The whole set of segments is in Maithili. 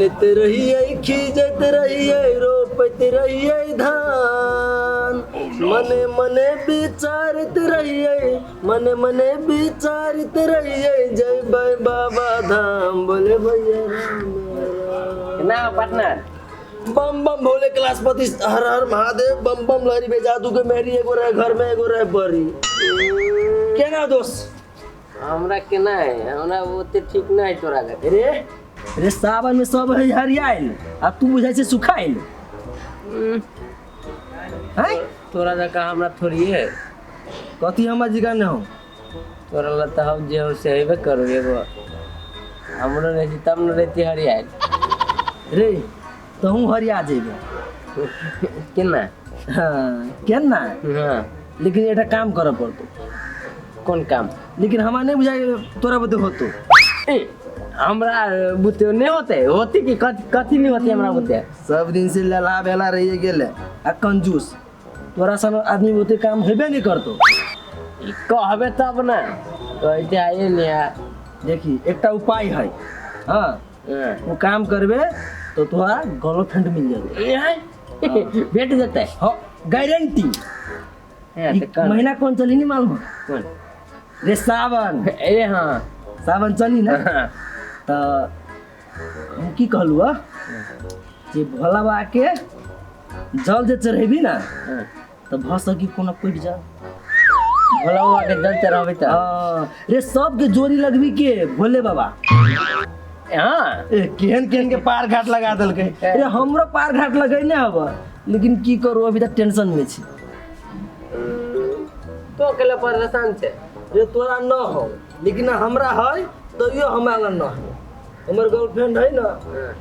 बिनैत रहियै, खीजैत रहियै, रोपैत रहियै धान। मने मने विचारैत रहियै, मने मने विचारैत रहियै, जयबै बाबा धाम, बोले भैया राम राम। केना हो पार्टनर? बम बम भोले कैलाशपति, हर हर महादेव, बम बम लहरी बे जादू के मेहरी, एगो रहे घर में एगो रहे बरी। केना दोस्त? हमरा केना है, हमरा ओते ठीक नहीं है तोरा लगे। रे रे, सावन में सब है हरियाइल आ तू बुझाइ छै सुखाइल हैं। तोरा जका हमरा थोड़ी है। कथी हमरा जिगा न हो? तोरा ला तऽ हम जे हो से हेबे करू, एगो हमरो रहती तब न रहती हरियाइल। रे तहूँ हरिया जेबे। केना? हाँ, केना? हाँ। लेकिन एकटा काम करऽ पड़तौ। कोन काम? लेकिन हमरा नहीं बुझाइ तोरा बुते होतो। ए, हमरा बुते नहीं होते, होते कि कथी नहीं होते हमरा बुते? सब दिन से लला बेला रहिए गेले आ कंजूस, तोरा सन आदमी बुते काम हेबे नहीं करतो। ई कहबे तब ना कहते आइए नहीं आ। देखी, एकटा उपाय है। हाँ। हाँ। वो काम करबे तो तोरा गर्लफ्रेंड मिल जाते। हैं? भेट जेतै? हाँ, गारंटी। हाँ, तऽ कोन? महीना कौन चली नहीं मालूम? कोन? रे सावन। ए हाँ। सावन चली ना? हाँ। तऽ हम की कहलू हँ जे भोला बाबा के जल जे चढ़ेबी ना, हाँ। तऽ भऽ सकी कोनो पटि जा। भोला बाबा के जल चढ़ाबी तऽ? हाँ, रे सबके जोड़ी लगबी के भोले बाबा। हाँ। ए, केहन केहन के पार घाट लगा देलकै। रे हमरो पार घाट लगैने हब, लेकिन की करू, अभी तक टेंशन में छी। तो अकेला परेशान छै? रे तोरा न हो, लेकिन हमरा है, तैयो हमरा लग न है। हमर गर्लफ्रेंड है ना,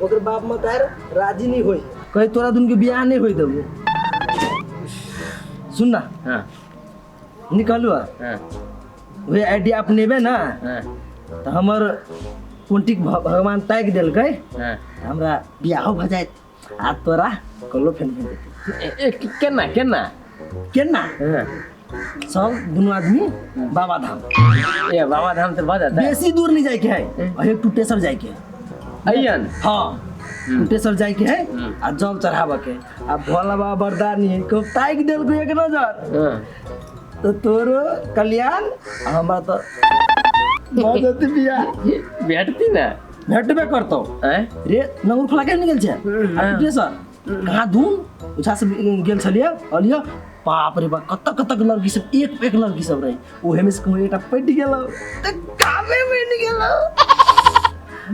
ओकर बाप मतार राजी नहीं होई, कहे तोरा दुन के बियाह नहीं होई देबो। सुन ना। हाँ। निकलू। हाँ। वही आइडिया अपनेबे ना, हाँ। तऽ हमर कुंटीक भगवान ताकि देलकै। हाँ। हमरा बियाहो भऽ जायत आ तोरा गर्लफ्रेंड भेट जेतै। ए, केना केना? केना? हाँ। सब दुनू आदमी बाबा धाम। ए बाबा धाम से भऽ जेतै? बेसी दूर नहीं जाइके है, अहे टूटेश्वर जाइके है। अइयन? हाँ, टूटेश्वर जाइके है आ जल चढ़ाबऽ के आ भोला बाबा वरदानी है, खूब ताकि देलकै एक नजर। हाँ। तो तोरो कल्याण आ हमरा तऽ भऽ जेतै बियाह। भेटती ना? भेटबे करतौ। आँय? रे नंगुर खोला के निकल छै आ टूटेश्वर कहाँ धूम ओझा सब गेल छलियै, अलियै बाप रे बाप, कतऽ कतऽ के लड़की सब, एक पे एक लड़की सब रहे, ओहे में से कहूँ एकटा पटि गेलौ तऽ कामे बनि गेलौ।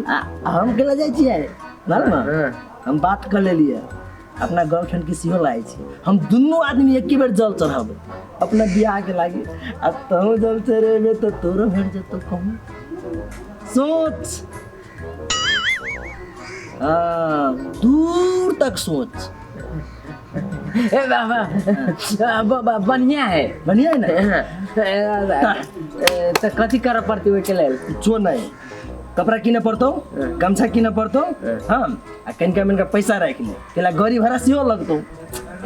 आ हम केला जाइ छियै मालूम है? हाँ। हम बात कर लेलियै, अपना गर्लफ्रेंड के सेहो लाए छी, हम दुनू आदमी एके बेर जल चढ़ाबै अपना बियाह के लागी। आ तहूँ जल चढ़ेबे तऽ तोरो भेट जेतौ। कहूँ सोच, हाँ, दूर तक सोच। ए बाबा, बढ़िया है। बढ़िया है ना? हाँ। तऽ कथी करऽ पड़तै ओहिके लेल? कुछो नहीं, कपड़ा किने पड़तौ, गमछा किने पड़तौ। हाँ, आ कनिका मनिका पैसा राखि ले, केला गाड़ी भाड़ा सेहो लगतौ।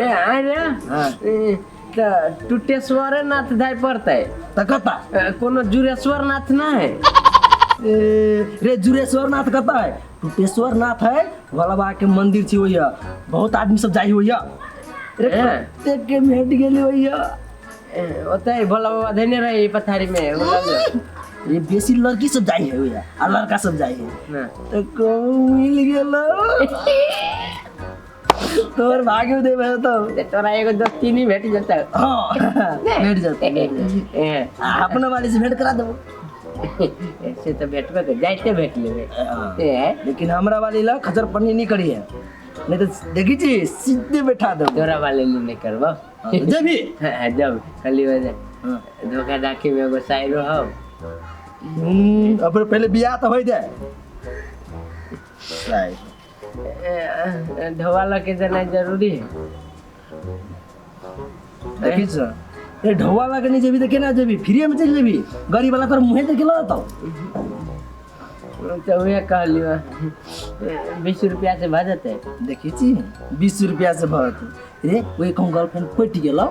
ए आइ रे। हाँ। ए, तऽ टुटेश्वरे नाथ जाय पड़तै? तऽ कतऽ? ए, कोनो जुरेश्वर नाथ ना है? ए, रे जुरेश्वर नाथ कतऽ है? टुटेश्वर नाथ है, भोला बाबा के मंदिर छै ओहिया, बहुत आदमी सब जाइ होइया रे। हैं? कतेक के भेट गेली होइया। ए, ओतै भोला बाबा धेने रहे पथारी में रे बेसी लड़की सब जाइ है ओहिया आ लड़का सब जाइ है। ना। तऽ कहूँ मिल गेलो, तोर भाग्य देबै तो। तोरा एगो दोस्ती नहीं भेट जेतौ? हाँ, भेट जेतै, भेट जेतै। ए, आ अपना वाली से भेंट करा देबो। से तऽ भेटबे कर जाइते भेट लेबै। हाँ। ए, लेकिन हमरा वाली ला खचर पन्नी नहीं करी है, नहीं तो देखी छी सीधे बैठा देबो। तोरा वाले लिए नहीं करबो। हाँ, तो जेबी? हाँ, जब खाली वजह हाँ। धोखा धाखी में एगो शायरो हो। अब पहले बियाह तो होई जाए। शायद। ढोवा लके जेनाइ जरूरी है? देखी छ ए, ढौवा लगे नहीं जेबी तऽ केना जेबी? फ्रीए में चलि जेबी? गाड़ी वाला तोर मुँहे देखे लऽ तऽ उहे कहलियो, 20 रुपया से भऽ जेतै? देखी छी, 20 रुपया से भऽ जेतै। रे ओहि कहूँ गर्लफ्रेंड पटि गेलौ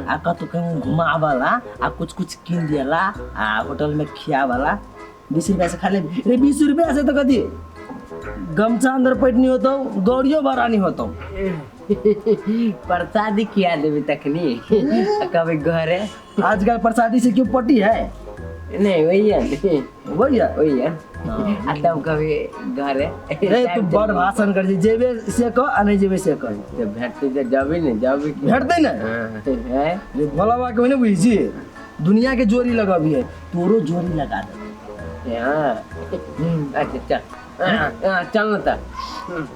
आ कतौ कहूँ घुमाबला आ कुछ कुछ कीन दियला आ होटल में खियाबला, 20 रुपया से खा ले। रे 20 रुपया से तऽ कथी गमछा अंदर पैटनी होतौ, गौरियो भरानी होतौ। प्रसादी खिया देबी तखनी आ कभी घरे। आजकल प्रसादी से क्यों पटी है? नहीं, वही है नहीं। वही है। वही है। आ तब कभी घरे। रे तू बड़ भाषण कर छी, जेबे से कह आ नहीं जेबे से कह। तऽ भेटतै तऽ जबी ने जबी। भेटतै ने। हाँ, हैं? रे भोला बाबा के नहि बुझै छी, दुनिया के जोड़ी लगबिहे, तोरो जोड़ी लगा देतौ। हाँ। अच्छा चल, हाँ, हाँ, चल न तऽ।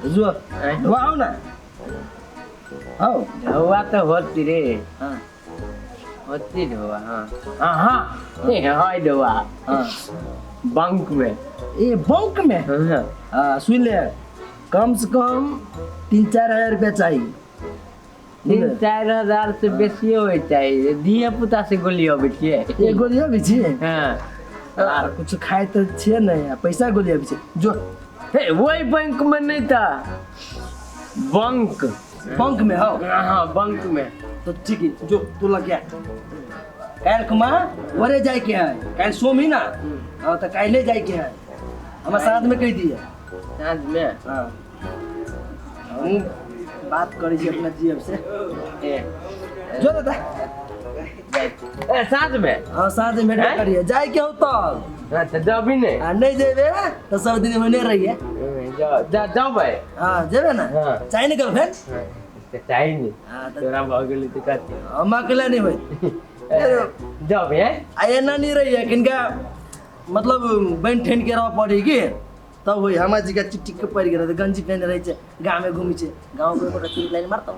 जो हैं? धोआ आउ ना। हौ। ढौआ तऽ होती रे। हाँ। होती ढौआ, हाँ हाँ हाँ, ए, है ढौआ। हाँ। बंक में। ए बंक में? हाँ। हाँ, सुन ले, कम से कम 3-4 हजार रुपया चाहिए। 3-4 हजार से बेसियो होइ चाहिए, धिया पुता से गोली अबै छियै। एक गोली अबै छियै? हाँ। आर कुछ खाइ तऽ छियै नहि, आ पैसा गोली अबै छै। जो। हे, वही बैंक में नहीं था, बंक। बंक में हौ? हाँ, बंक में। तो ठीक है, जो तू लग गया। काल्हि खुमा ओरे जाए के है, काल्हि सोम ही ना। हाँ, तो काल्हि जाए के है, हमरा साँझ में कहि दिए। साँझ में? हाँ, हम बात करै छी अपना जीएफ से। ए, जो दादा। ए, साँझ में? हाँ, साँझ में भेंट हैं? करिए, जाए के हो तब। अच्छा, जबी ने। आ नहीं जेबे तो सब दिन होने रहिए। जाओ जा, जाओ भाई। हाँ, जेबे ना। हाँ। चाहे नहीं गर्लफ्रेंड? हाँ, चाही नहीं। हाँ, तो तोरा भऽ गेलै तऽ कथी? हम अकेला नहीं होई। जाओ भाई। आ एना नहीं रही है किनका मतलब बनि ठनि के रह पड़ी कि तब होई। हमरा जी के चिट्ठी के पड़ि गेल, गंजी पहने रहै छै, गाँव में घूमै छै, गाँव के गोटा चुरी लाइन मारतौ।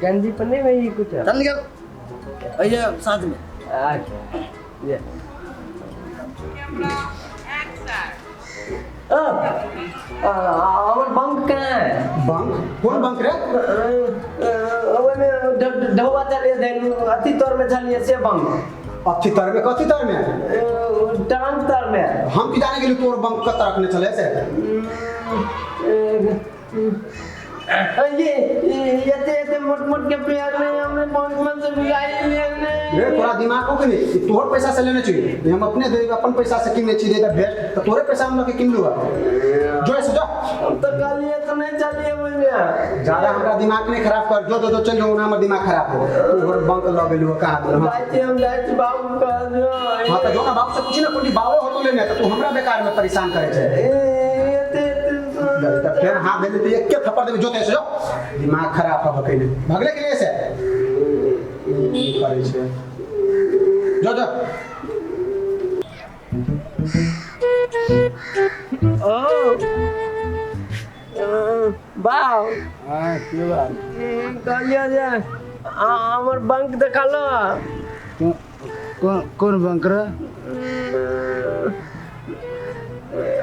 गंजी पर नहीं भाई कुछ। चल निकल, अइहे साँझ में। अच्छा, ये। हमर बंक कहाँ है? बंक? कोन बंक रे? ओहिमे ढौआ चलिए, अथी तर में चलिए से बंक। अथी तर में? कथी तर में? ट्रंक तर में। हम की जाने गेली तोर बंक कत रखने चले से। ये एते एते मोट मोट के प्यार में हमने बंक में से बिगाई लिए ने। रे तोरा दिमाग हो कि नहीं? तोहर पैसा से लेने छी, हम अपने दे अपन पैसा से किनने छी, दे भेट तो तोरे पैसा हम लके किनलु है। जो ऐसे जो। हम तो कहलिए तो नहीं चलिए ओहिमे। ज्यादा हमरा दिमाग नहीं खराब कर, जो जो जो चल जो हमर दिमाग खराब हो। तोहर बंक ल गेलु कहाँ दूर? जाइ छी, हम जाइ छी बाबू कह जो। हां तो जो ना बाबू से पूछी ना, कोनी बाबू हो तो लेने, तो तू हमरा बेकार में परेशान करे छे। एते एते त फेर हाथ दे देते एक थप्पड़ देबे, जो तैसे जो दिमाग खराब हो कइने भगले के लिए से करे छे। जो जो। ओ बाउ। हाँ, की बात? कहलियो जे हमर बंक देखलो। कोन कोन बंक रे?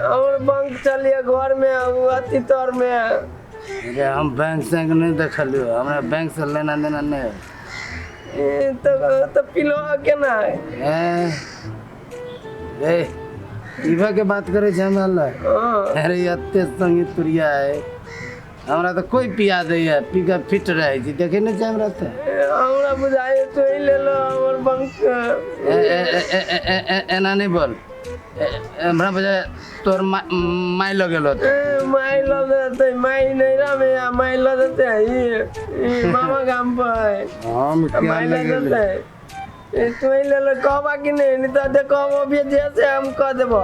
हमर बंक चलिए घर में अथी तर में। अरे हम बैंक से नहीं देखलियो, हमरा बैंक से लेना देना नहीं है। ए, तो पिलो केना? ए ए पीबा के बात करे छै हमरा लग? हाँ। अरे एते संगी तुरिया है, हमरा तो कोई पिया दै है, पी के फिट रहै छी, देखे नहीं छै हमरा तो। हमरा बुझाइ तो ही ले लो हमर बंक। ए ए ए ए ए ए एना नहीं बोल, हमरा बजाय तोर माय लग गेलो तो। माय लग देतै, माय नैरा में आ माय लग देतै, ई मामा गाम पर है। हम क्या माय लग लग गेलै? देतै। ए, तू ही ले लो कहबा कि नहीं, नहीं तो देखो हम अभी जैसे हम कह देबो।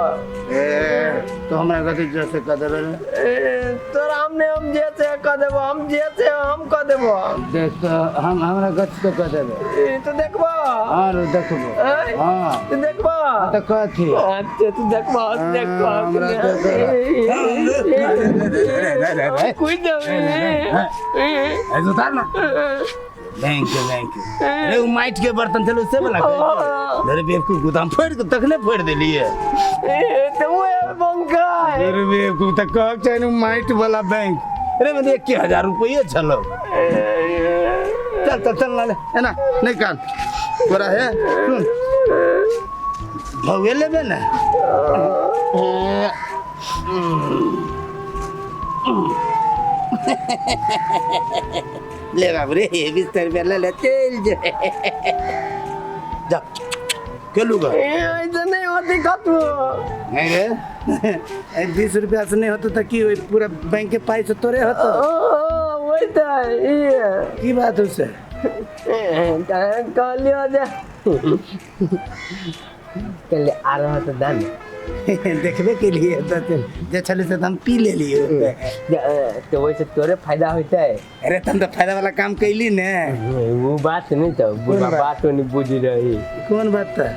ए, तो हमरा कथी जैसे कह देबे रे? ए, तोरा हम नहीं, हम जैसे कह देबो, हम जैसे हम कह देबो। देख तो हम हमरा कथी तो कह देबे। ए, तू देखबो? हाँ रे देखबो। ए? हाँ। तू देखबो? हाँ, तो कथी? अच्छा, तू देखबो, देखबो। हमरा तो कोई देबे। ए, उतार ना। बैंक बैंक अरे उ माटि के बर्तन छलै से वाला कहै। अरे बेवकूफ, गोदाम फोड़ि के तखने फोड़ि देलियै। ए, तो वो बंक है। अरे बेवकूफ, तऽ कहक चाही ने माटि वाला बैंक। अरे मतलब 1000 रुपये छलौ। चल चल चल ना ले, एना नहीं कान तोरा है, सुन भौगे लेबे ने। ले बाबू रे, 20 रुपया ले ले, चल जा जा खेलूगा। ऐसा नहीं हो। दिक्कत हो। नहीं रे, ए 20 रुपया से नहीं होतो त की होई? पूरा बैंक के पाई से तोरे होतो। वही तऽ ई की बात हो से? कहलियो जे कहलिए आ रहा तऽ दान देखबे के लिए त जे छले से त हम पी लेलियो। तऽ ओहिसँ तोरे फायदा होइतै। अरे तुम तो फायदा वाला काम कैली ने। वो बात नहीं तो बुढ़ा बात नहीं बुझ रही। कौन बात था?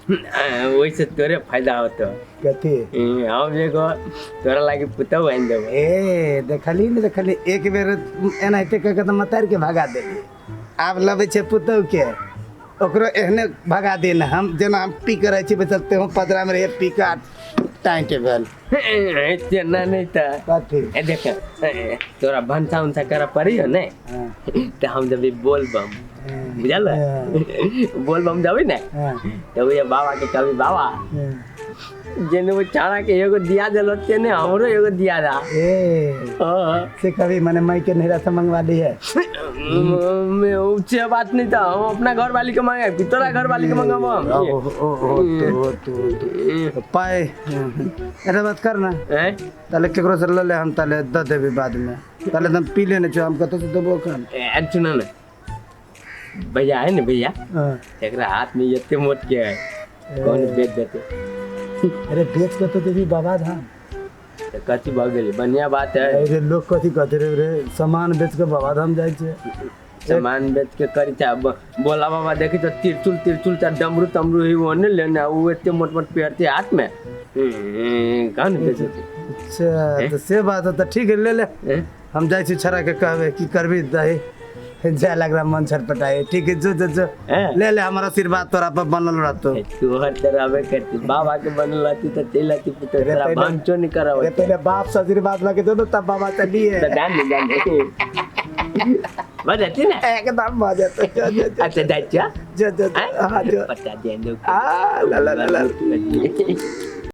वैसे तोरे फायदा होतो। कथी? हम देखो तोरा लागी पुतहु आनि देबो। ए देखली ने, देखली एक बेर एनाहिते कह के त मतार के भगा देली। आब लबै छै पुतहु के, ओकरो एहने भगा देन। हम जेना हम पी के रहै छी बैसल, तेहो पदरा में रहिए पी के टाइट भेल। तेना नहीं तऽ कथी? ए देख, तोरा भनसा उनसा करऽ पड़ी हो ने, तऽ हम जब बोलबम बुझल, बोलबम जबी ने तब ये बाबा के कभी बाबा जेने वो चारा के एगो दिया देलो तेने हमरो एगो दिया दा। ए से कभी मने माई के नहिरा से मंगवा ली है। मैं ऊंचे बात नहीं था, हम अपना घर वाली के मांगे कि तोरा घर वाली के मंगाबो हम। ओ ओ ओ तो तो पाए अरे बात कर ना। ताले केकरो से ल ले, हम ताले the देबी बाद में। ताले एकदम पी लेने छो, हम कतौ से देबो कन। ए सुन ना भैया, है ना भैया, एकरा हाथ में एते मोट के है, कौन बेच देते? अरे बेच के तो देबी बाबा धाम। तो कथी भऽ गेलै? बढ़िया बात है। अरे लोग कथी कहते रे रे, सामान बेच के बाबा धाम जाइ छै। सामान बेच के करी चा बोला बाबा देखी तो तिरचुल तिरचुल चा डमरू तमरू ही वो ने लेना, वो एते मोट मोट पेरते हाथ में कौन बेच? अच्छा तो से बात है, तो ठीक है ले ले। हम जाइ छी छड़ा के कहबे की करबी दही जाय लग रहा मन छटपटाए। ठीक है जो जो जो ले ले, हमारा आशीर्वाद तोरा पर बनल रहतो। तोहर त रहबे करती, बाबा के बनल रहती त चलि आती पुतहु, तोरा भांचो नहीं करावत। अरे पहले बाप से आशीर्वाद लगे तो तब बाबा चलिए। त जान ले जान ले बजाती ना एकदम बजाते। अच्छा जाइ छियै जो जो। हां जो पता दे दो। आ ला ला ला ला।